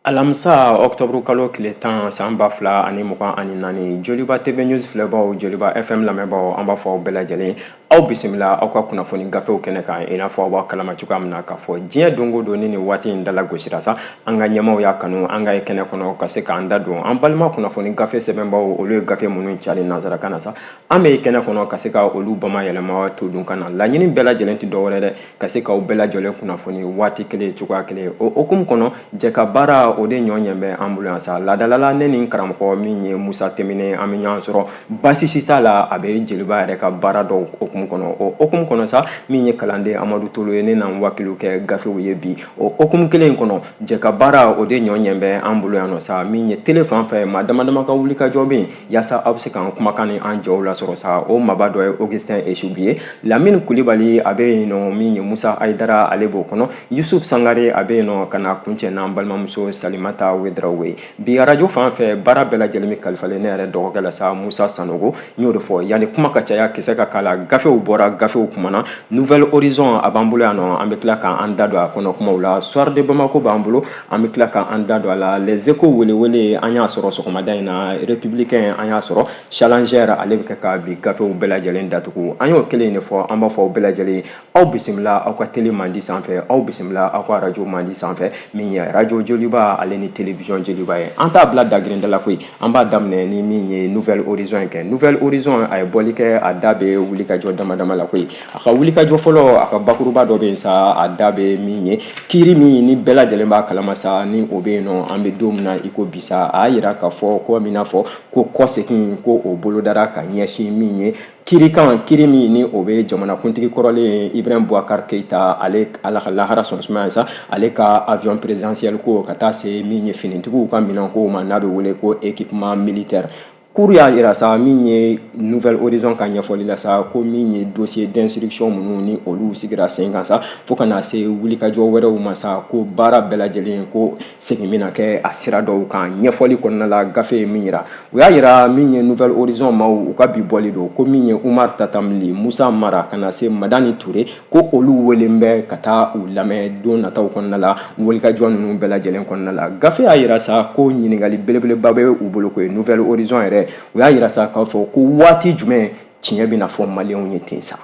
Alamisa octobre kalo tile 10 san 2024, Joliba TV News filɛbaw, Joliba FM lamɛnbaaw, an b'a fɔ aw bɛɛ lajɛlen, aw bisimila aw ka kunnafoni gafew kɛnɛ kan. I n'a fɔ aw b'a kalama cogoya min na k'a fɔ diɲɛ don o don ni nin waati in dala gosira sa, an ka ɲɛmaw y'a kanu an ka ye kɛnɛ kɔnɔ ka se k'an da don an balima kunnafoni gafe sɛbɛnbaw, olu ye gafe minnu cari nansarakan na sa, an bɛ kɛnɛ kɔnɔ ka se ka olu bama yɛlɛma todunkan na. Laɲini bɛɛ lajɛlen tɛ dɔwɛrɛ dɛ, ka se k'aw bɛɛ lajɛlen kunnafoni waati kelen, cogoya kelen. O hukumu kɔnɔ, jɛ ka baara o de ɲɔ ɲɛ bɛ an bolo yan sa. Laadalala, ne ni karamɔgɔ min ye Musa Temine, an bɛ ɲɔgɔn sɔrɔ, baasi si t'a la, a bɛ Joliba yɛrɛ ka baara dɔw hukumu kɔnɔ. O hukumu kɔnɔ sa, min ye kalanden Amadu Tolo ye, ne n'an wakilu kɛ gafew ye bi. O hukumu kelen in kɔnɔ, jɛ ka baara o de ɲɔ ɲɛ bɛ an bolo yan nɔ sa. Min ye tele fan fɛ, maa dama dama ka wuli ka jɔ bɛ yen yaasa aw bɛ se k'an kumakan ni an jɔw lasɔrɔ sa. O maaba dɔ ye Augustin Esubi ye, Lamini Kulibali a bɛ yen nɔ, min ye Musa Ayidara ale b'o kɔnɔ, Yusuf Sangare a bɛ yen nɔ, ka na kuncɛ n'an balimamuso Salimata Wedrawogo ye. Bi arajo fan fɛ, baara bɛɛ lajɛlen bɛ kalifalen ne yɛrɛ dɔgɔkɛ la sa, Musa Sanogo. N y'o de fɔ, yanni kuma ka caya, kisɛ ka k'a la, gafew bɔra, gafew kumana. Nouvel Horizon a b'an bolo yan nɔ, an bɛ tila k'an da don a kɔnɔ kumaw la. Soir de Bamako b'an bolo, an bɛ tila k'an da don a la. Les Échos, welewele, an y'a sɔrɔ sɔgɔmada in na. Républicain an y'a sɔrɔ. Challenger ale bɛ kɛ ka bi gafew bɛɛ lajɛlen datugu. An y'o kelen de fɔ, an b'a fɔ aw bɛɛ lajɛlen, aw bisimila aw ka télé mandi sanfɛ, aw bisimila aw ka arajo mandi sanfɛ, min ye arajo Joliba ale ni télévision Joliba ye. An t'a bila dagirinda la koyi, an b'a daminɛ ni min ye Nouvel Horizon ye kɛ. Nouvel Horizon a ye bɔli kɛ, a da bɛ wulikajɔ dama dama la koyi. A ka wulikajɔ fɔlɔ, a ka bakuruba dɔ bɛ yen sa, a da bɛ min ye kiiri min ni bɛɛ lajɛlen b'a kalama sa, ni o bɛ yen nɔ, an bɛ don min na i ko bi sa, a y'a yira k'a fɔ ko min n'a fɔ ko kɔsegin ko o bolodara ka ɲɛsin min ye kiirikan, kiiri min ni o bɛ jamanakuntigi kɔrɔlen Ibrahim Boubacar Keïta ale, Ala ka lahara sɔn sumaya sa, ale ka avion présidentiel ko, ka taa se min ye finitigiw ka minɛnkow ma, n'a bɛ wele ko équipement militaire. Cour y'a yira sa, min ye Nouvel Horizon ka ɲɛfɔli la sa, ko min ye dossier d'instruction minnu ni olu sigira sen kan sa, fo ka na se wulikajɔ wɛrɛw ma sa, ko baara bɛɛ lajɛlen ko segin bɛna kɛ a sira dɔw kan. Ɲɛfɔli kɔnɔna la, gafe ye min yira, u y'a yira min ye Nouvel Horizon maaw u ka bi bɔli don, ko min ye Umar Tatam Ly, Musa Mara, ka na se Madani Ture, ko olu welen bɛ ka taa u lamɛn don nataw kɔnɔna la, wulikajɔ ninnu bɛɛ lajɛlen kɔnɔna la. Gafe y'a yira sa ko ɲininkali belebeleba bɛ u bolo ko ye Nouvel Horizon yɛrɛ, u y'a yira sa k'a fɔ ko waati jumɛn tiɲɛ bɛna fɔ maliyɛnw ye ten sa.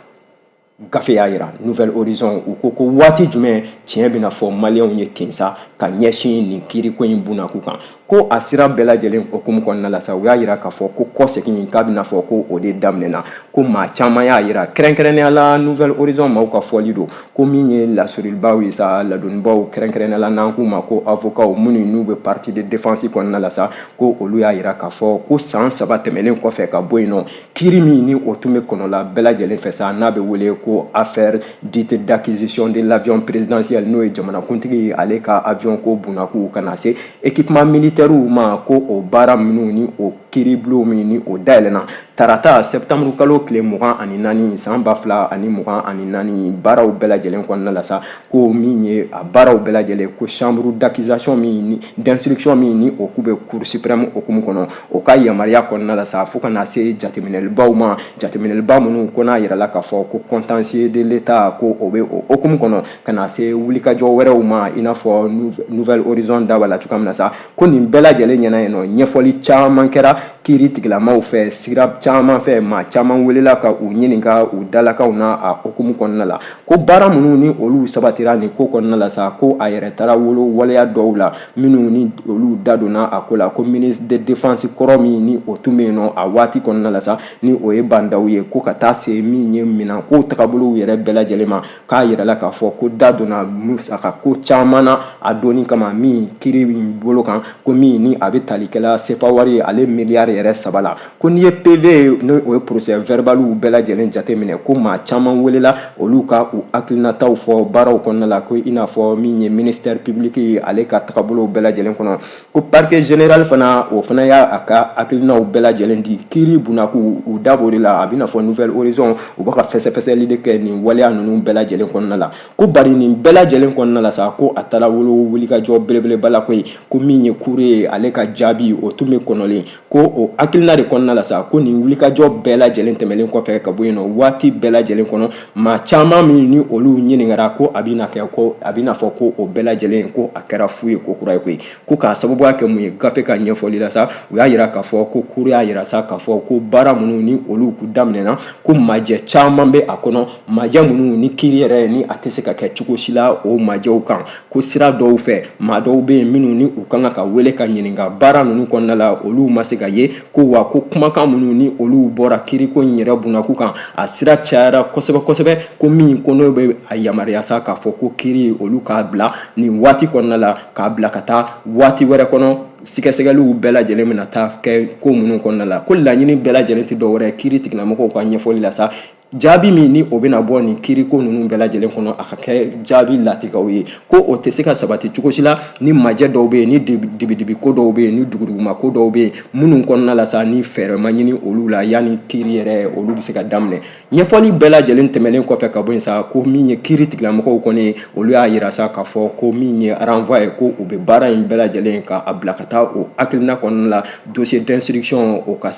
Gafe y'a yira, Nouvel Horizon u ko ko waati jumɛn tiɲɛ bɛna fɔ maliyɛnw ye ten sa, ka ɲɛsin nin kiiriko in bunakun kan, ko a sira bɛɛ lajɛlen hukumu kɔnɔna la sa. U y'a yira k'a fɔ ko kɔsegin k'a bɛna fɔ ko o de daminɛna, ko maa caman y'a yira, kɛrɛnkɛrɛnnenya la Nouvel Horizon maaw ka fɔli don, ko min ye lasɔrɔlibaw ye sa, ladonnibaw, kɛrɛnkɛrɛnnenya la n'an k'u ma ko avocats minnu n'u bɛ partie de défense kɔnɔna la sa, ko olu y'a yira k'a fɔ ko san 3 tɛmɛnen kɔfɛ ka bɔ yen nɔ, kiiri min ni o tun bɛ kɔnɔla bɛɛ lajɛlen fɛ sa, n'a bɛ wele ko affaire dite d'acquisition de l'avion présidentiel, n'o ye jamanakuntigi ale ka avion ko bunakun, ka na se équipement militaire ma, ko o baara minnu ni o kiiribulon min ni o dayɛlɛnna tarata septembre kalo tile 24 san 2024, baaraw bɛɛ lajɛlen kɔnɔna la sa, ko min ye a baaraw bɛɛ lajɛlen, ko chambre d'accusation min d'instruction min ni o k'u bɛ Cour suprême hukumu kɔnɔ, o ka yamaruya kɔnɔna la sa, fo ka na se jateminɛlibaw ma, jateminɛliba minnu ko n'a yirala k'a fɔ ko contentieux de l'État, ko o bɛ o hukumu kɔnɔ, ka na se wulikajɔ wɛrɛw ma, i n'a fɔ Nouvel Horizon da b'a la cogoya min na sa, ko nin bɛɛ lajɛlen ɲɛna yen nɔ, ɲɛfɔli caman kɛra kiiri tigilamaw fɛ, sira caman fɛ, maa caman welela ka u ɲininka u dalakaw na a hukumu kɔnɔna la, ko baara minnu ni olu sabatira nin ko kɔnɔna la sa, ko a yɛrɛ taara wolo waleya dɔw la minnu ni olu da donna a ko la, ko ministre de défense kɔrɔ min ni o tun bɛ yen nɔ a waati kɔnɔna la sa, ni o ye Bah N'Daw ye, ko ka taa se min ye minɛn ko tagabolow yɛrɛ bɛɛ lajɛlen ma, k'a yirala k'a fɔ ko da donna a ka ko caman na a donni kama min kiiri min bolo kan, ko min ni a bɛ talikɛla CFA wari ale miliyari yɛrɛ 3 la, ko n'i ye PV, ni o ye procès verbaliw bɛɛ lajɛlen jateminɛ, ko maa caman welela olu ka u hakilinataw fɔ baaraw kɔnɔna la, ko i n'a fɔ min ye ministère public ye ale ka tagabolow bɛɛ lajɛlen kɔnɔ, ko parquet général fana, o fana y'a a ka hakilinaw bɛɛ lajɛlen di kiiri bunakun. U da b'o de la, a bɛna fɔ Nouvel Horizon u bɛ ka fɛsɛfɛsɛli de kɛ nin waleya ninnu bɛɛ lajɛlen kɔnɔna la, ko bari nin bɛɛ lajɛlen kɔnɔna la sa, ko a taara wolo wulikajɔ belebeleba la koyi, ko min ye cour ye ale ka jaabi o tun bɛ kɔnɔlen ko Ko o hakilina de kɔnɔna la sa, ko nin wulikajɔ bɛɛ lajɛlen tɛmɛnen kɔfɛ ka bɔ yen nɔ, waati bɛɛ lajɛlen kɔnɔ, maa caman min ni olu ɲininkara, ko a bɛna kɛ ko a bɛna fɔ ko o bɛɛ lajɛlen ko a kɛra fu ye, ko kura ye koyi. Ko k'a sababuya kɛ mun ye? Gafe ka ɲɛfɔli la sa, u y'a jira k'a fɔ ko cour y'a jira sa k'a fɔ ko baara minnu ni olu k'u daminɛna, ko majɛ caman bɛ a kɔnɔ, majɛ minnu ni kiiri yɛrɛ ni a tɛ se ka kɛ cogo si la o majɛw kan. Ko sira dɔw fɛ, maa dɔw bɛ yen minnu ni u ka kan ka wele ka ɲininka baara ninnu kɔnɔna la, olu ma se ka ye. Ko wa ko kumakan minnu ni olu bɔra kiiriko in yɛrɛ bunakun kan, a sira cayara kosɛbɛ kosɛbɛ, ko min ko n'o bɛ a yamaruya sa k'a fɔ ko kiiri olu k'a bila nin waati kɔnɔna la, k'a bila ka taa waati wɛrɛ kɔnɔ, sɛgɛsɛgɛliw bɛɛ lajɛlen bɛna taa kɛ ko minnu kɔnɔna la. Ko laɲini bɛɛ lajɛlen tɛ dɔwɛrɛ, kiiri tigilamɔgɔw ka ɲɛfɔli la sa, jaabi min ni o bɛna bɔ nin kiiriko ninnu bɛɛ lajɛlen kɔnɔ, a ka kɛ jaabi latigɛw ye. Ko o tɛ se ka sabati cogo si la ni majɛ dɔw bɛ yen, ni dibidibi ko dɔw bɛ yen, ni duguduguma ko dɔw bɛ yen minnu kɔnɔna la sa, ni fɛɛrɛ ma ɲini olu la yanni kiiri yɛrɛ olu bɛ se ka daminɛ. Ɲɛfɔli bɛɛ lajɛlen tɛmɛnen kɔfɛ ka bɔ yen sa, ko min ye kiiri tigilamɔgɔw kɔni, olu y'a jira sa k'a fɔ ko min ye renvoi ye, ko u bɛ baara in bɛɛ lajɛlen ka a bila ka taa o hakilina kɔnɔna la, dossier d'instruction o ka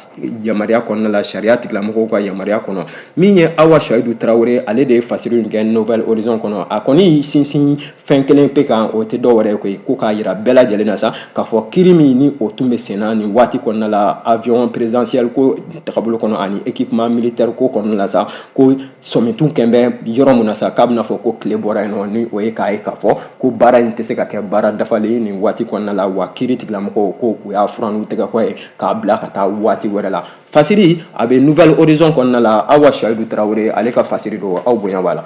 yamaruya kɔnɔna la, sariya tigilamɔgɔw ka yamaruya kɔnɔ. Min ye Awa Sayidu Tarawele, ale de ye fasiri in kɛ Nouvel Horizon kɔnɔ. A kɔni y'i sinsin fɛn kelen pe kan, o tɛ dɔw wɛrɛ ye koyi, ko k'a jira bɛɛ lajɛlen na sa k'a fɔ kiiri min ni o tun bɛ senna nin waati kɔnɔna la, avion présidentiel ko tagabolo kɔnɔ ani équipement militaire ko kɔnɔna la sa, ko sɔmi tun kɛn bɛ yɔrɔ min na sa, k'a bɛna fɔ ko tile bɔra yen nɔ, ni o ye k'a ye k'a fɔ ko baara in tɛ se ka kɛ baara dafalen ye nin waati kɔnɔna la. Wa kiiri tigilamɔgɔw ko u y'a furan n'u tɛgɛ ye k'a bila ka taa waati wɛrɛ la. Fasiri a bɛ Nouvel Horizon kɔnɔna la, Awa Sayidu Tarawele ale ka fasiri don, aw bonya b'a la.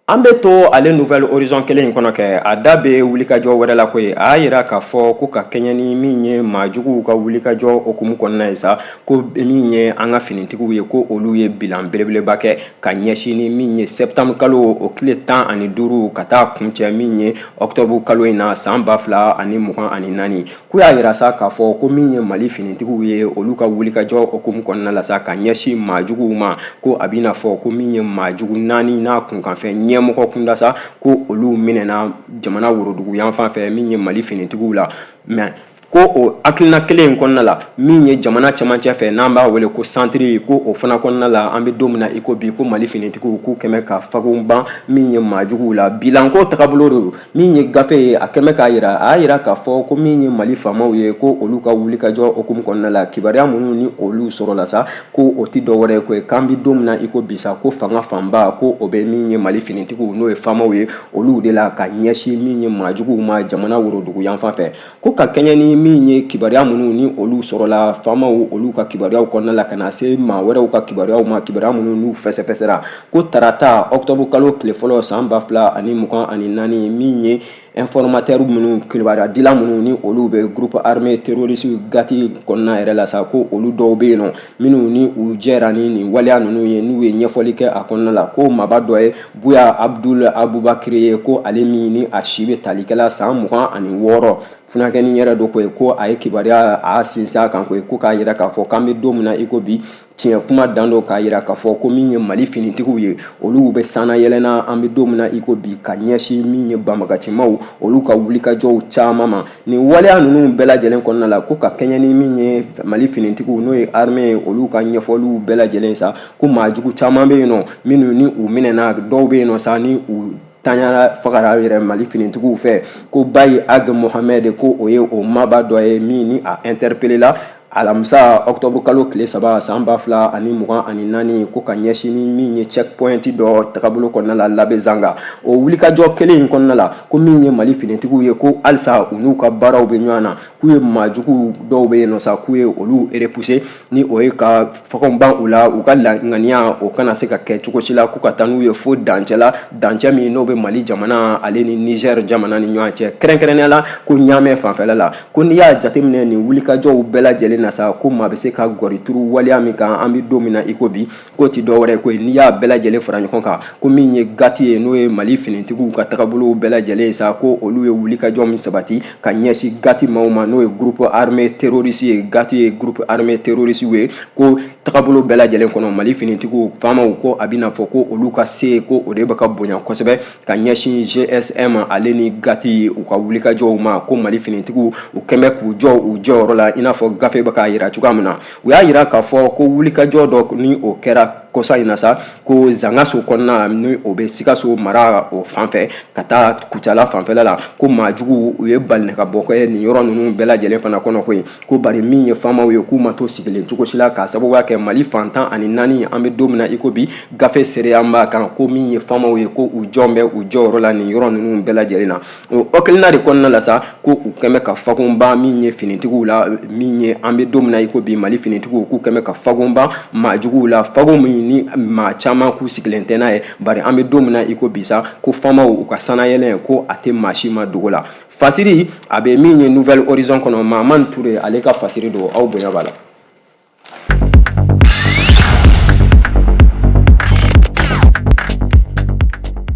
An bɛ to ale Nouvel Horizon kelen in kɔnɔ kɛ, a da bɛ wulikajɔ wɛrɛ la koyi. A y'a jira k'a fɔ ko ka kɛɲɛ ni min ye maajuguw ka wulikajɔ hukumu kɔnɔna ye sa, ko min ye an ka finitigiw ye, ko olu ye bilan belebeleba kɛ ka ɲɛsin ni min ye septembre kalo o tile 15 ka taa kuncɛ min ye octobre kalo in na san 2024. K'u y'a jira sa k'a fɔ ko min ye Mali finitigiw ye, olu ka wulikajɔ hukumu kɔnɔna la sa ka ɲɛsin maajuguw ma, ko a bɛna fɔ ko min ye maajugu naani n'a kunkanfɛn ɲɛmɔgɔ kunda sa, ko olu minɛna jamana worodugu yanfan fɛ min ye Mali finitigiw la. Mais ko o hakilina kelen in kɔnɔna la, min ye jamana cɛmancɛ fɛ n'an b'a wele ko centre, ko o fana kɔnɔna la, an bɛ don min na i ko bi, ko Mali finitigiw k'u kɛmɛ ka fagun ban min ye maajuguw la. Bilanko tagabolo don min ye gafe ye, a kɛmɛ k'a jira, a y'a jira k'a fɔ ko min ye Mali faamaw ye, ko olu ka wulikajɔ hukumu kɔnɔna la, kibaruya minnu ni olu sɔrɔla sa, ko o tɛ dɔwɛrɛ ye ko ye k'an bɛ don min na i ko bi sa, ko fanga fanba ko o bɛ min ye Mali finitigiw, n'o ye faamaw ye, olu de la ka ɲɛsin min ye maajuguw ma jamana worodugu yanfan fɛ. Ko ka kɛɲɛ ni min ye kibaruya minnu ni olu sɔrɔla faamaw olu ka kibaruyaw kɔnɔna la ka na se maa wɛrɛw ka kibaruyaw ma, kibaruya minnu n'u fɛsɛfɛsɛra, ko tarata octobre kalo tile fɔlɔ san 2024, min ye informateur minnu, kibaruyadila minnu ni olu bɛ groupe armé terroriste GAT kɔnɔna yɛrɛ la sa, ko olu dɔw bɛ yen nɔ minnu ni u jɛra ni nin waleya ninnu ye, n'u ye ɲɛfɔli kɛ a kɔnɔna la, ko maaba dɔ ye Buya Abdul Abubakiri ye, ko ale min ni a si bɛ talikɛla san 26, funankɛnin yɛrɛ don koyi, ko a ye kibaruya a sinsin a kan koyi, ko k'a jira k'a fɔ k'an bɛ don min na i ko bi, tiɲɛ kuma dan don k'a jira k'a fɔ ko min ye Mali finitigiw ye, olu bɛ sanna yɛlɛnna an bɛ don min na i ko bi ka ɲɛsin min ye banbagacimaw olu ka wulikajɔw caman ma nin waleya ninnu bɛɛ lajɛlen kɔnɔna la. Ko ka kɛɲɛ ni min ye Mali finitigiw, n'o ye armée ye, olu ka ɲɛfɔliw bɛɛ lajɛlen sa, ko maajugu caman bɛ yen nɔ minnu ni u minɛna, dɔw bɛ yen nɔ sa ni u tanyara fagara yɛrɛ Mali finitigiw fɛ. Ko Bayi Ag Mohamed, ko o ye o maaba dɔ ye min ni a interpellé la alamisa octobre kalo tile 3 san 2024, ko ka ɲɛsin ni min ye checkpoint dɔ tagabolo kɔnɔna la Labezanga. O wulikajɔ kelen in kɔnɔna la, ko min ye Mali finitigiw ye, ko halisa u n'u ka baaraw bɛ ɲɔgɔn na, k'u ye maajugu dɔw bɛ yen nɔ sa, k'u ye olu repousser, ni o ye ka fagɔn ban u la, u ka ŋaniya o kana se ka kɛ cogo si la, k'u ka taa n'u ye fo dancɛ la, dancɛ min n'o bɛ Mali jamana ale ni Niger jamana ni ɲɔgɔn cɛ, kɛrɛnkɛrɛnnenya la ko Ɲamɛ fanfɛla la. Ko n'i y'a jateminɛ nin wulikajɔw bɛɛ lajɛlen na sa, ko maa bɛ se ka gɔri turu waleya min kan an bɛ don min na i ko bi, k'o ti dɔwɛrɛ ko ye n'i y'a bɛɛ lajɛlen fara ɲɔgɔn kan, ko min ye GATT ye, n'o ye Mali finitigiw ka tagabolow bɛɛ lajɛlen ye sa, ko olu ye wulikajɔ min sabati ka ɲɛsin GATT maaw ma, n'o ye groupe armé terroriste ye. GATT ye groupe armé terroriste ye, ko tagabolo bɛɛ lajɛlen kɔnɔ, Mali finitigiw faamaw ko a bɛna fɔ ko olu ka se ko o de bɛ ka bonya kosɛbɛ ka ɲɛsin GSM ale ni GATT u ka wulikajɔw ma, ko Mali finitigiw u kɛn bɛ k'u jɔ u jɔyɔrɔ la, i n'a fɔ gafe bɛ k'a yira cogoya min na. U y'a yira k'a fɔ ko wulikajɔ dɔ ni o kɛra kɔsa in na sa, ko Zangaso kɔnɔna, ni o bɛ Sikaso mara o fan fɛ ka taa Kucala fanfɛla la, ko maajugu u ye balina ka bɔ kɛ nin yɔrɔ ninnu bɛɛ lajɛlen fana kɔnɔ koyi, ko bari min ye faamaw ye, k'u ma to sigilen cogo si la, k'a sababuya kɛ Mali fan 14 an bɛ don min na i ko bi, gafe seereya b'a kan ko min ye faamaw ye, ko u jɔn bɛ u jɔyɔrɔ la nin yɔrɔ ninnu bɛɛ lajɛlen na. O hakilina de kɔnɔna la sa, ko u kɛn bɛ ka fagonba min ye finitigiw la, min ye an bɛ don min na i ko bi, Mali finitigiw k'u kɛn bɛ ka fagonba maajuguw la, fago min ni maa caman k'u sigilen tɛ n'a ye, bari an bɛ don min na i ko bi sa, ko faamaw u ka sannayɛlɛn ko a tɛ maa si ma dogo la. Fasiri a bɛ min ye Nouvel Horizon kɔnɔ, Mahamani Ture ale ka fasiri don, aw bonya b'a la.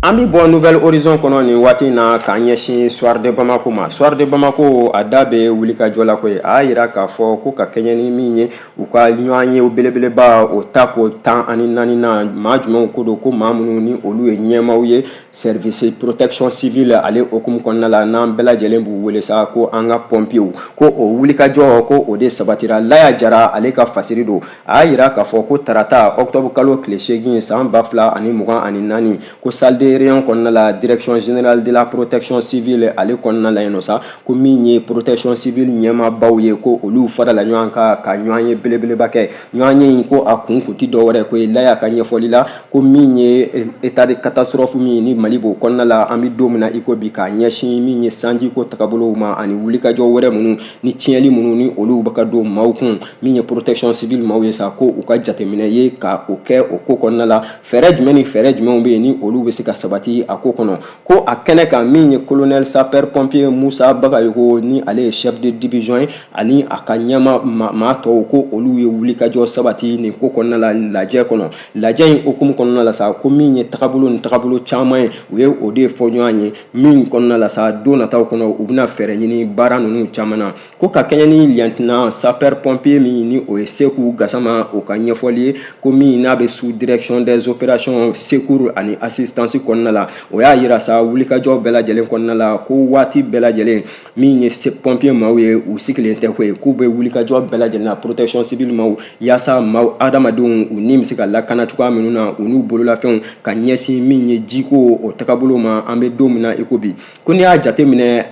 An bɛ bɔ Nouvel Horizon kɔnɔ nin waati in na k'an ɲɛsin Soir de Bamako ma. Soir de Bamako a da bɛ wulikajɔ la koyi. A y'a yira k'a fɔ ko ka kɛɲɛ ni min ye u ka ɲɔgɔn ye belebeleba o ta ko 14nan, maa jumɛnw ko don, ko maa minnu ni olu ye ɲɛmaaw ye service protection civile ale hukumu kɔnɔna la, n'an bɛɛ lajɛlen b'u wele sa ko an ka pɔnpiyew, ko o wulikajɔ ko o de sabatira. Laya Jara ale ka fasiri don. A y'a yira k'a fɔ ko tarata octobre kalo tile 8 san 2024, ko salle de réunion kɔnɔna la, direction générale de la protection civile ale kɔnɔna la yen nɔ sa, ko min ye protection civile ɲɛmaabaw ye, ko olu farala ɲɔgɔn kan ka ɲɔgɔn ye belebeleba kɛ. Ɲɔgɔn ye in ko a kun tɛ dɔwɛrɛ ko ye, Laya ka ɲɛfɔli la, ko min ye état de catastrophe min ni Mali b'o kɔnɔna la an bɛ don min na i ko bi, k'a ɲɛsin min ye sanji ko tagabolow ma ani wulikajɔ wɛrɛ minnu ni tiɲɛli minnu ni olu bɛ ka don maaw kun, min ye protection civile maaw ye sa, ko u ka jateminɛ ye ka o kɛ o ko kɔnɔna la, fɛɛrɛ jumɛn ni fɛɛrɛ jumɛnw bɛ yen ni olu bɛ se ka sabati a ko kɔnɔ. Ko a kɛnɛ kan, min ye colonel sapeur pompier Musa Bagayogo ni ale ye chef de division ye, ani a ka ɲɛma maa tɔw, ko olu ye wulikajɔ sabati nin ko kɔnɔna la lajɛ kɔnɔ. Lajɛ in hukumu kɔnɔna la sa, ko min ye tagabolo ni tagabolo caman ye, u ye o de fɔ ɲɔgɔn ye, min kɔnɔna la sa, don nataw kɔnɔ u bɛna fɛɛrɛ ɲini baara ninnu caman na. Ko ka kɛɲɛ ni lieutenant sapeur pompier min ni o ye Seku Gasama o ka ɲɛfɔli ye, ko min n'a bɛ sous direction des opérations secours ani assistance kɔnɔna la, o y'a yira sa wulikajɔ bɛɛ lajɛlen kɔnɔna la, ko waati bɛɛ lajɛlen min ye pompier maaw ye, u sigilen tɛ koyi, k'u bɛ wulikajɔ bɛɛ lajɛlen na protection civile maaw, yaasa maaw adamadenw u ni bɛ se ka lakana cogoya minnu na, u n'u bololafɛnw, ka ɲɛsin min ye jiko o tagabolo ma an bɛ don min na i ko bi. Ko n'i y'a jateminɛ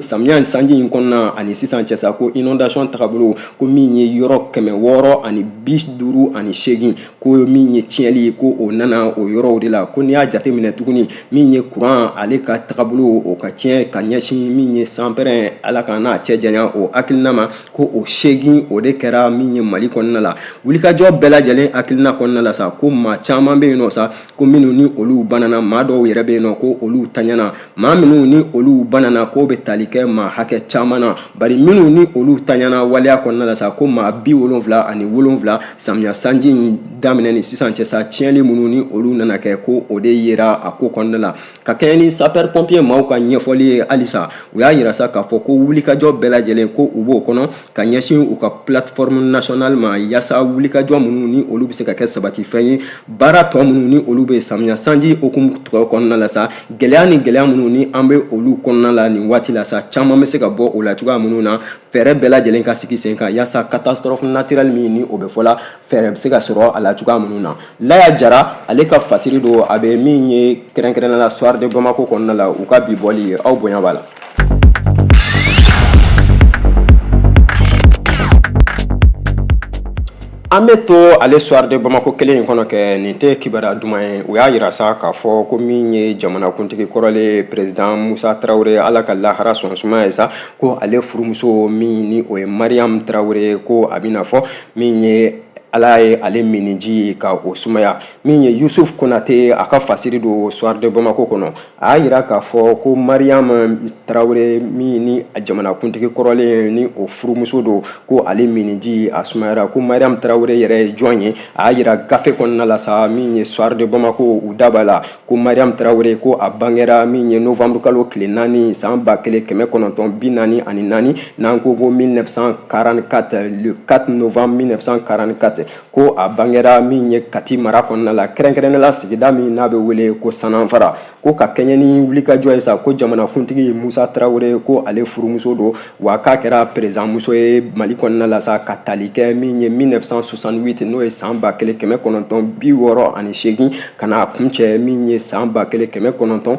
samiya sanji in kɔnɔna ani sisan cɛ sa, ko inondation tagabolo, ko min ye yɔrɔ 658, ko min ye tiɲɛli ye, ko o nana o yɔrɔw de la. Ko n'i y'a jateminɛ tuguni, min ye courant ale ka tagabolo o ka tiɲɛ ka ɲɛsin min ye sanpɛrɛn, Ala ka n'a cɛ janya, o hakilina ma, ko o 8 o de kɛra min ye Mali kɔnɔna la. Wulikajɔ bɛɛ lajɛlen hakilina kɔnɔna la sa, ko maa caman bɛ yen nɔ sa, ko minnu ni olu banana, maa dɔw yɛrɛ bɛ yen nɔ ko olu taɲana. Maa minnu ni olu banana, k'o bɛ tali kɛ maa hakɛ caman na, bari minnu ni olu taɲana waleya kɔnɔna la sa, ko maa 77 samiya sanji in daminɛ ni sisan cɛ sa, tiɲɛli minnu ni olu nana kɛ, ko o de yera a ko kɔnɔna la. Ka kɛɲɛ ni sapeur pompier maaw ka ɲɛfɔli ye halisa, u y'a yira sa k'a fɔ ko wulikajɔ bɛɛ lajɛlen ko u b'o kɔnɔ ka ɲɛsin u ka plateforme nationale ma, yaasa wulikajɔ minnu ni olu bɛ se ka kɛ sabatifɛn ye, baara tɔ minnu ni olu bɛ samiya sanji hukumu kɔnɔna la sa, gɛlɛya ni gɛlɛya minnu ni an bɛ olu kɔnɔna la nin waati la sa, caman bɛ se ka bɔ o la cogoya minnu na, fɛɛrɛ bɛɛ lajɛlen ka sigi sen kan, yaasa catastrophe naturelle min ni o bɛ fɔ la, fɛɛrɛ bɛ se ka sɔrɔ a la cogoya minnu na. Laya Jara ale ka fasiri don, a bɛ min ye kɛrɛnkɛrɛnnenya la Soir de Bamako kɔnɔna la, u ka bi bɔli ye, aw bonya b'a la. An bɛ to ale Soir de Bamako kelen in kɔnɔ kɛ, nin tɛ kibaruya duman ye. U y'a yira sa k'a fɔ ko min ye jamanakuntigi kɔrɔlen président Musa Tarawele, Ala ka lahara sɔn suma ye sa, ko ale furumuso min ni o ye Mariam Tarawele, ko a bɛna fɔ min ye Ala ye ale minniji ka o sumaya. Min ye Yusuf Konate, a ka fasiri don Soir de Bamako kɔnɔ, a y'a jira k'a fɔ ko Mariam Tarawele min ni jamanakuntigi kɔrɔlen ni o furumuso don, ko ale minniji a sumayara. Ko Mariam Tarawele yɛrɛ ye jɔn ye? A y'a jira gafe kɔnɔna la sa, min ye Soir de Bamako, u da b'a la ko Mariam Tarawele, ko a bangera min ye novembre kalo tile 4 san 1944, n'an ko ko 1944, le 4 novembre 1944, ko a bangera min ye Kati mara kɔnɔna la, kɛrɛnkɛrɛnnenya la sigida min n'a bɛ wele ko Sananfara. Ko ka kɛɲɛ ni wulikajɔ ye sa, ko jamanakuntigi Musa Tarawele, ko ale furumuso don, wa k'a kɛra président muso ye Mali kɔnɔna la sa, ka tali kɛ min ye 1968, n'o ye san 1968, ka na kuncɛ min ye san 1991,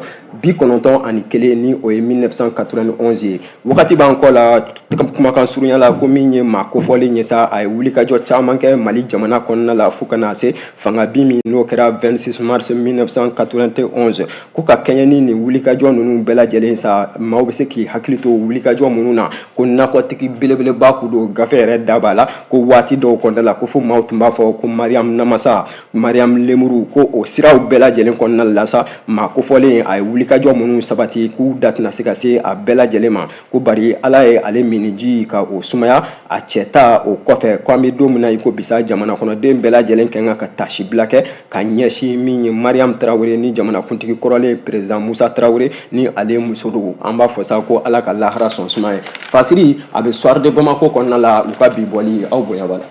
ni o ye 1991 ye. Wagati b'an kɔ la. Kumakan surunya la, ko min ye maa kofɔlen ye sa, a ye wulikajɔ caman kɛ Mali jamana kɔnɔna la fo ka na se fanga bin min n'o kɛra 26 mars 1991. Ko ka kɛɲɛ ni nin wulikajɔ ninnu bɛɛ lajɛlen sa, maaw bɛ se k'i hakili to wulikajɔ minnu na, ko nakɔtigi belebeleba kun don. Gafe yɛrɛ da b'a la ko waati dɔw kɔnɔna la, ko fo maaw tun b'a fɔ ko Mariam Namasa, Mariam Lemuru. Ko o siraw bɛɛ lajɛlen kɔnɔna la sa, maa kofɔlen a ye wulikajɔ minnu sabati, k'u da tɛna se ka se a bɛɛ lajɛlen ma, ko bari Ala ye ale minniji ka o sumaya a cɛ ta o kɔfɛ. Ko an bɛ don min na i ko bisa, jamana kɔnɔden bɛɛ lajɛlen ka kan ka tasibila kɛ ka ɲɛsin min ye Mariam Tarawele ni jamanakuntigi kɔrɔlen président Musa Tarawele ni ale muso don. An b'a fɔ sa ko Ala ka lahara sɔn suma ye. Fasiri a bɛ Soir de Bamako kɔnɔna la, u ka bi bɔli, aw bonya b'a la.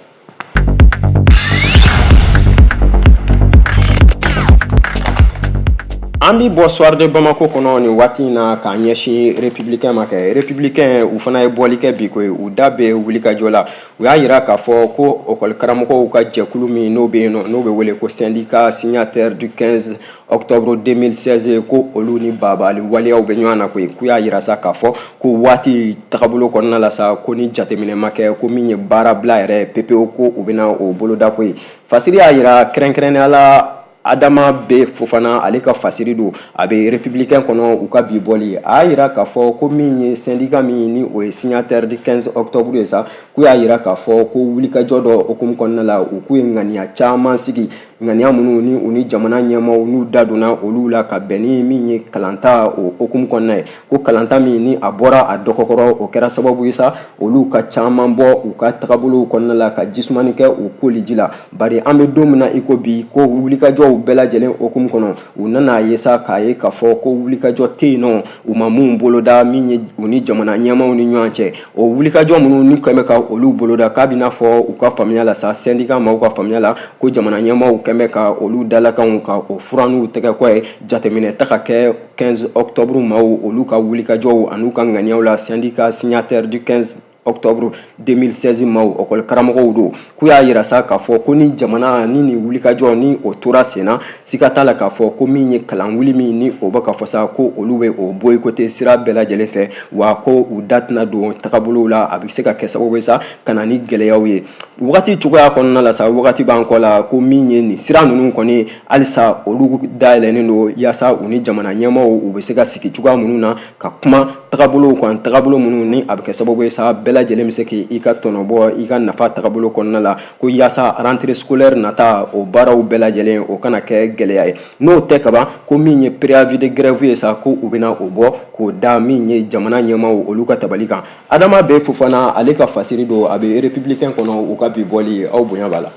An bi bɔ Soir de Bamako kɔnɔ nin waati in na k'a ɲɛsin Républicain ma. Kɛ Républicain, u fana ye bɔli kɛ bi koyi, u da bɛ wulikajɔ la. U y'a jira k'a fɔ ko ekɔli karamɔgɔw ka jɛkulu min n'o bɛ yen nɔ, n'o bɛ wele ko syndicat signataire du 15 octobre 2016, ko olu ni baabali waleyaw bɛ ɲɔgɔn na koyi. K'u y'a jira sa k'a fɔ ko waati tagabolo kɔnɔna la sa, ko ni jateminɛ ma kɛ, ko min ye baarabila yɛrɛ pepewu, ko u bɛna o boloda koyi. Fasiri y'a jira kɛrɛnkɛrɛnnenya la, Adama B Fofana, ale ka fasiri don, a bɛ Républicain kɔnɔ, u ka bi bɔli. A y'a jira k'a fɔ ko min ye syndicat min ni o ye signataire du 15 octobre ye sa, k'u y'a jira k'a fɔ ko wulikajɔ dɔ hukumu kɔnɔna la, u k'u ye ŋaniya caman sigi, ŋaniya minnu ni u ni jamana ɲɛmaaw n'u da donna olu la, ka bɛn ni min ye kalanta o hukumu kɔnɔna ye. Ko kalanta min ni a bɔra a dɔgɔkɔrɔ, o kɛra sababu ye sa, olu ka caman bɔ u ka tagabolow kɔnɔna la, ka jisumani kɛ u koli ji la. Bari an bɛ don min na i ko bi, ko wulikajɔw bɛɛ lajɛlen hukumu kɔnɔ, u nana a ye sa k'a ye k'a fɔ ko wulikajɔ tɛ yen nɔ, u ma mun boloda min ye u ni jamana ɲɛmaaw ni ɲɔgɔn cɛ. O wulikajɔ minnu ni kɛn bɛ ka olu boloda, k'a bɛ n'a fɔ u ka faamuya la sa, syndicat maaw ka faamuya la, ko jamana ɲɛmaaw kɛn bɛ ka olu dalakanw ka o furan n'u tɛgɛkɔ ye. Jateminɛ ta ka kɛ 15 octobre maaw olu ka wulikajɔw an'u ka ŋaniyaw la. Syndicat signataire du 15 octobre 2016 maaw, ekɔli karamɔgɔw don, k'u y'a yira sa k'a fɔ ko ni jamana ni nin wulikajɔ ni o tora sen na, siga t'a la k'a fɔ ko min ye kalan wuli min ni o bɛ ka fɔ sa, ko olu bɛ o boycotter sira bɛɛ lajɛlen fɛ, wa ko u da tɛna don tagabolow la. A bɛ se ka kɛ sababu ye sa ka na ni gɛlɛyaw ye wagati cogoya kɔnɔna la sa. Wagati b'an kɔ la, ko min ye nin sira ninnu kɔni, halisa olu dayɛlɛnnen don yaasa u ni jamana ɲɛmaaw u bɛ se ka sigi cogoya minnu na ka kuma tagabolow kan, tagabolo minnu ni a bɛ kɛ sababu ye sa, bɛɛ lajɛlen bɛ se k'i ka tɔnɔ bɔ i ka nafa tagabolo kɔnɔna la, ko yaasa rentrée scolaire nata o baaraw bɛɛ lajɛlen o kana kɛ gɛlɛya ye. N'o tɛ kaban, ko min ye préavis de grève ye sa, ko u bɛna o bɔ k'o da min ye jamana ɲɛmaaw olu ka tabali kan. Adama B Fofana, ale ka fasiri don, a bɛ Républicain kɔnɔ, u ka bi bɔli, aw bonya b'a la.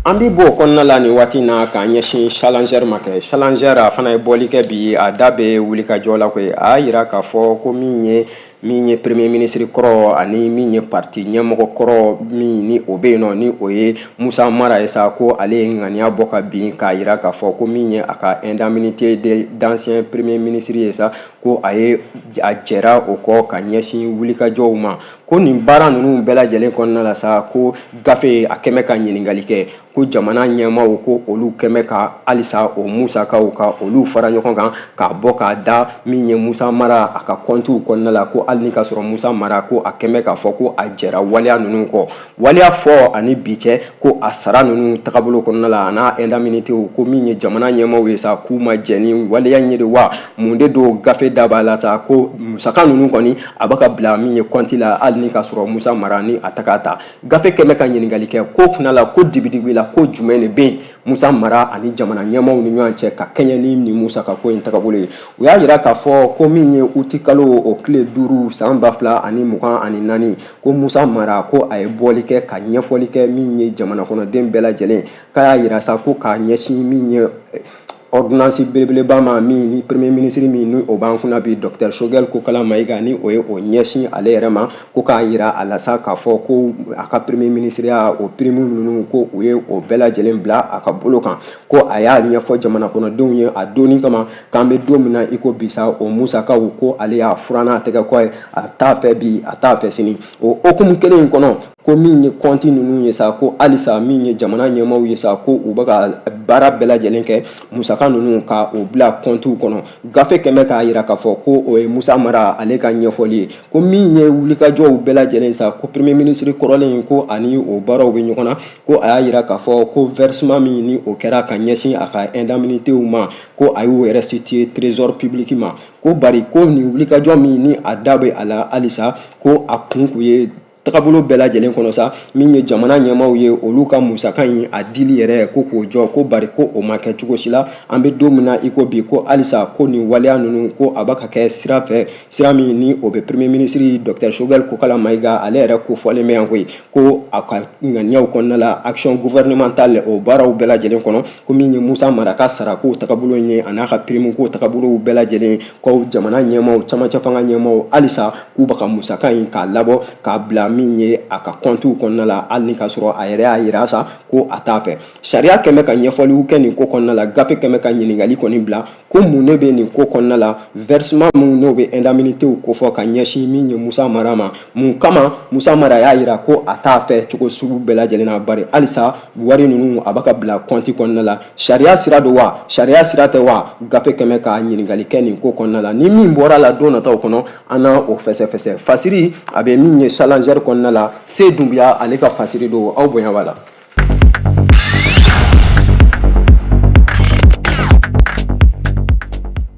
An bɛ bɔ o kɔnɔna la nin waati in na k'an ɲɛsin Challenger ma. Kɛ Challenger, a fana ye bɔli kɛ bi, a da bɛ wulikajɔ la koyi. A y'a jira k'a fɔ ko min ye premier ministre kɔrɔ ani min ye parti ɲɛmɔgɔ kɔrɔ min ni o bɛ yen nɔ, ni o ye Musa Mara ye sa, ko ale ye ŋaniya bɔ ka bin k'a jira k'a fɔ ko min ye a ka indemnité d'ancien premier ministre ye sa, ko a ye a jɛra o kɔ ka ɲɛsin wulikajɔw ma. Ko nin baara ninnu bɛɛ lajɛlen kɔnɔna la sa, ko gafe a kɛmɛ ka ɲininkali kɛ ko jamana ɲɛmaaw ko olu kɛmɛ ka halisa o musakaw ka olu fara ɲɔgɔn kan k'a bɔ k'a da min ye Musa Mara a ka kɔntiw kɔnɔna la, ko hali ni ka sɔrɔ Musa Mara ko a kɛmɛ k'a fɔ ko a jɛra waleya ninnu kɔ. Waleya fɔ ani bi cɛ, ko a sara ninnu tagabolo kɔnɔna la a n'a indemnitéw, ko min ye jamana ɲɛmaaw ye sa, k'u ma jɛn ni waleya in ye de wa, mun de don? Gafe da b'a la sa ko musaka ninnu kɔni a bɛ ka bila min ye kɔnti la, hali ni ka sɔrɔ Musa Mara ni a ta k'a ta. Gafe kɛmɛ ka ɲininkali kɛ ko kunna la, ko dibidibi la, ko jumɛn de bɛ yen Musa Mara ani jamana ɲɛmaaw ni ɲɔgɔn cɛ ka kɛɲɛ ni nin musaka ko in tagabolo ye? U y'a jira k'a fɔ ko min ye utikalo o tile 5 san 2024, ko Musa Mara ko a ye bɔli kɛ ka ɲɛfɔli kɛ min ye jamana kɔnɔden bɛɛ lajɛlen, k'a y'a jira sa ko k'a ɲɛsin min ye ordonnance belebeleba ma min ni premier ministre min ni o b'an kunna bi, docteur Choguel Kokala Maïga, ni o ye o ɲɛsin ale yɛrɛ ma, ko k'a jira a la sa k'a fɔ ko a ka premier ministre ya o prime ninnu, ko u ye o bɛɛ lajɛlen bila a ka bolo kan. Ko a y'a ɲɛfɔ jamana kɔnɔdenw ye a donni kama k'an bɛ don min na i ko bi sa, o musakaw ko ale y'a furan n'a tɛgɛ kɔ ye, a t'a fɛ bi, a t'a fɛ sini. O hukumu kelen in kɔnɔ, ko min ye kɔnti ninnu ye sa, ko halisa min ye jamana ɲɛmaaw ye sa, ko u bɛ ka baara bɛɛ lajɛlen kɛ musaka ninnu ka o bila kɔntiw kɔnɔ. Gafe kɛmɛ k'a jira k'a fɔ ko o ye Musa Mara ale ka ɲɛfɔli ye. Ko min ye wulikajɔw bɛɛ lajɛlen sa, ko premier ministre kɔrɔlen ko ani o baaraw bɛ ɲɔgɔn na, ko a y'a jira k'a fɔ ko versement min ni o kɛra ka ɲɛsin a ka indemnitéw ma, ko a y'o restituer trésor public ma. Ko bari ko nin wulikajɔ min ni a da bɛ a la halisa, ko a kun kun ye tagabolo bɛɛ lajɛlen kɔnɔ sa, min ye jamana ɲɛmaaw ye, olu ka musaka in a dili yɛrɛ ko k'o jɔ, ko bari ko o ma kɛ cogo si la. An bɛ don min na i ko bi, ko halisa ko nin waleya ninnu ko a bɛ ka kɛ sira fɛ, sira min ni o bɛ premier ministre docteur Choguel Kokala Maïga ale yɛrɛ ko fɔlen bɛ yan koyi, ko a ka ŋaniyaw kɔnɔna la, action gouvernementale o baaraw bɛɛ lajɛlen kɔnɔ, ko min ye Musa Mara ka sarako tagabolo ye a n'a ka prime ko tagabolow bɛɛ lajɛlen, ko jamana ɲɛmaaw, camancɛ fanga ɲɛmaaw, halisa k'u bɛ ka musaka in k'a labɔ k'a bila min ye a ka kɔntiw kɔnɔna la, hali ni k'a sɔrɔ a yɛrɛ y'a jira sa ko a t'a fɛ. Sariya kɛmɛ ka ɲɛfɔliw kɛ nin ko kɔnɔna la. Gafe kɛmɛ ka ɲininkali kɔni bila ko mun de bɛ nin ko kɔnɔna la, versement min n'o bɛ indemnitéw kofɔ ka ɲɛsin min ye Musa Mara ma, mun kama Musa Mara y'a jira ko a t'a fɛ cogo sugu bɛɛ lajɛlen na, bari halisa wari ninnu a bɛ ka bila kɔnti kɔnɔna la? Sariya sira don wa, sariya sira tɛ wa? Gafe kɛmɛ ka ɲininkali kɛ nin ko kɔnɔna la. Ni min bɔra la don nataw kɔnɔ, an na o fɛsɛfɛsɛ. Fasiri a bɛ min ye Challenger kɔnɔna la, Se Dunbiya ale ka fasiri don. Aw bonya b'a la.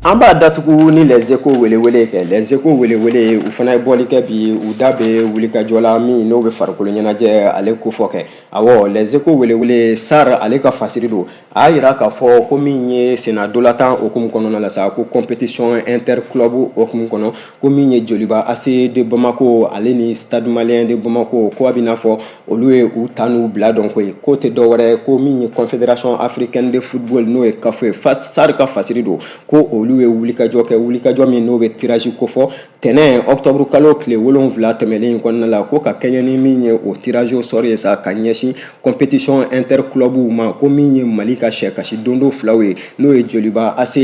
An b'a datugu ni Les Échos welewele kɛ. Les Échos welewele, u fana ye bɔli kɛ bi, u da bɛ wulikajɔ la min n'o bɛ farikolo ɲɛnajɛ ale kofɔ kɛ. Awɔ, Les Échos welewele, Sar ale ka fasiri don. A y'a jira k'a fɔ ko min ye senna ntolatan hukumu kɔnɔna la sa, ko compétition interclub hukumu kɔnɔ, ko min ye Joliba AC de Bamako ale ni Stade Malien de Bamako, ko a bɛ n'a fɔ olu ye u ta n'u bila dɔn koyi. K'o tɛ dɔwɛrɛ ko min ye Confédération africaine de football, n'o ye CAF ye. Sar ka fasiri don ko olu ye wulikajɔ kɛ, wulikajɔ min n'o bɛ tirage kofɔ tɛnɛn octobre kalo tile 7 tɛmɛnen in kɔnɔna la, ko ka kɛɲɛ ni min ye o tirage au sort ye sa ka ɲɛsin compétition interclub ma, ko min ye Mali ka sɛ kasi dondo filaw ye, n'o ye Joliba AC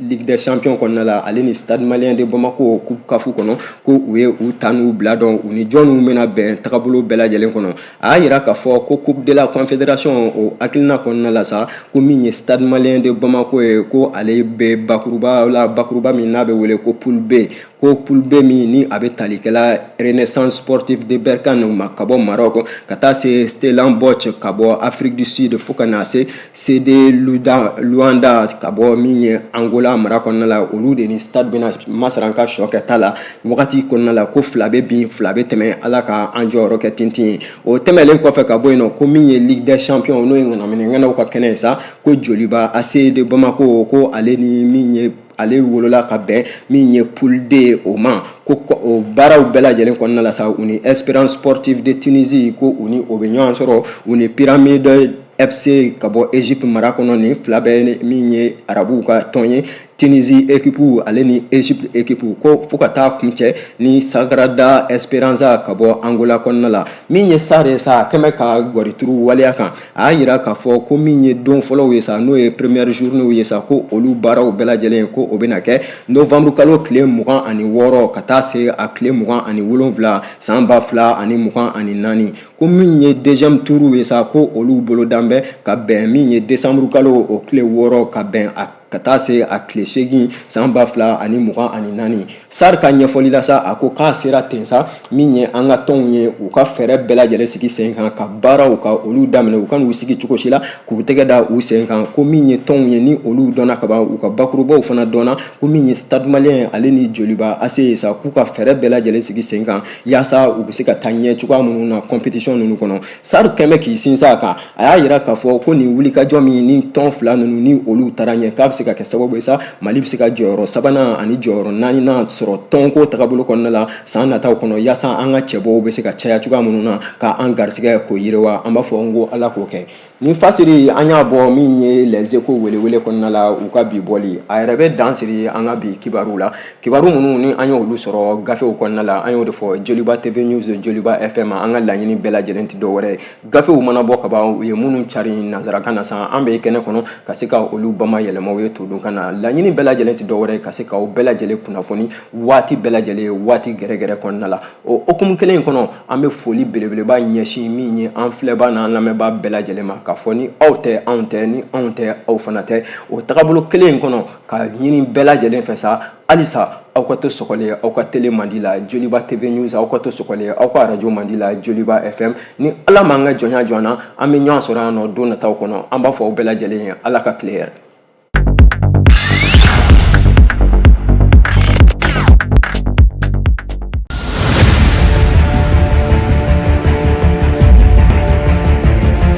Ligue des champions kɔnɔna la ale ni Stade Malien de Bamako Coupe CAF kɔnɔ, ko u ye u ta n'u bila dɔn, u ni jɔnniw bɛna bɛn tagabolo bɛɛ lajɛlen kɔnɔ. A y'a jira k'a fɔ ko Coupe de la Confédération o hakilina kɔnɔna la sa, ko min ye Stade Malien de Bamako ye, ko ale bɛ bakuruba la, bakuruba min n'a bɛ wele ko poule B, ko poule B min ni a bɛ talikɛla Renaissance Sportive de Berkane ma ka bɔ Maroc, ka taa se Stellenbosch ka bɔ Afrique du Sud, fo ka na se CD Luanda ka bɔ min ye Angola mara kɔnɔna la, olu de ni Stade bɛna masaran ka sɔ kɛ ta la wagati kɔnɔna la, ko fila bɛ bin, fila bɛ tɛmɛ, Ala ka an jɔyɔrɔ kɛ tintin ye. O tɛmɛlen kɔfɛ ka bɔ yen nɔ, ko min ye Ligue des champions, n'o ye ŋanaminɛ ŋanaw ka kɛnɛ ye sa, ko Joliba AC de Bamako, ko ale ni min ye ale wolola ka bɛn min ye poule D o ma, ko o baaraw bɛɛ lajɛlen kɔnɔna la sa, u ni Espérance Sportive de Tunisie, ko u ni o bɛ ɲɔgɔn sɔrɔ, u ni Pyramide FC ka bɔ Egypte mara kɔnɔ, nin fila bɛɛ min ye arabuw ka tɔn ye. Tunisie équipe ale ni Égypte équipe, ko fo ka taa kuncɛ ni Sagrada Esperanza ka bɔ Angola kɔnɔna la. Min ye Sarr ye sa, a kɛmɛ ka gɔrituru waleya kan. A y'a jira k'a fɔ ko min ye don fɔlɔw ye sa, n'o ye première journée ye sa, ko olu baaraw bɛɛ lajɛlen, ko o bɛna kɛ novembre kalo tile 26 ka taa se a tile 27 san 2024. Ko min ye deuxième tour ye sa, ko olu bolodan bɛ ka bɛn min ye décembre kalo o tile 6 ka bɛn a ka taa se a tile 8 san 2024. Sarr ka ɲɛfɔli la sa, a ko k'a sera ten sa, min ye an ka tɔnw ye, u ka fɛɛrɛ bɛɛ lajɛlen sigi sen kan ka baaraw ka olu daminɛ. U ka n'u sigi cogo si la k'u tɛgɛ da u sen kan. Ko min ye tɔnw ye, ni olu dɔnna ka ban, u ka bakurubaw fana dɔnna, ko min ye Stade Malien ale ni Joliba AC ye sa, k'u ka fɛɛrɛ bɛɛ lajɛlen sigi sen kan yaasa u bɛ se ka taa ɲɛ cogoya minnu na compétition ninnu kɔnɔ. Sarr kɛn bɛ k'i sinsin a kan. A y'a jira k'a fɔ ko nin wulikajɔ min ni tɔn fila ninnu ni olu taara ɲɛ, k'a bɛ se ka kɛ sababu ye sa, Mali bɛ se ka jɔyɔrɔ sabanan ani jɔyɔrɔ naaninan sɔrɔ tɔnko tagabolo kɔnɔna la san nataw kɔnɔ, yaasa an ka cɛbɔw bɛ se ka caya cogoya minnu na ka an garisɛgɛ k'o yiriwa. An b'a fɔ n ko Ala k'o kɛ. Nin fasiri, an y'a bɔ min ye Les Échos welewele kɔnɔna la, u ka bi bɔli a yɛrɛ bɛ dan siri an ka bi kibaru la. Kibaru minnu ni an y'olu sɔrɔ gafew kɔnɔna la, an y'o de fɔ Joliba TV News, Joliba FM. An ka laɲini bɛɛ lajɛlen tɛ dɔwɛrɛ ye, gafew mana bɔ ka ban, u ye minnu cari nanzarakan na san, an bɛ kɛnɛ kɔnɔ ka se ka olu bama yɛlɛmaw ye todunkan na. Laɲini bɛɛ lajɛlen tɛ dɔwɛrɛ ye ka se k'aw bɛɛ lajɛlen kunnafoni waati bɛɛ lajɛlen, waati gɛrɛgɛrɛ kɔnɔna la. O hukumu kelen in kɔnɔ, an bɛ foli belebeleba ɲɛsin min ye an filɛbaa n'an lamɛnbaa bɛɛ lajɛlen ma, k'a fɔ ni aw tɛ anw tɛ, ni anw tɛ aw fana tɛ. O tagabolo kelen in kɔnɔ, ka ɲini bɛɛ lajɛlen fɛ sa, halisa aw ka to sɔgɔlen aw ka télé mandi la, Joliba TV News, aw ka to sɔgɔlen aw ka arajo mandi la, Joliba FM. Ni Ala m'an ka jɔnya jɔ an na, an bɛ ɲɔgɔn sɔrɔ yan nɔ don nataw kɔnɔ. An b'a fɔ aw bɛɛ lajɛlen ye, Ala ka tile hɛrɛ.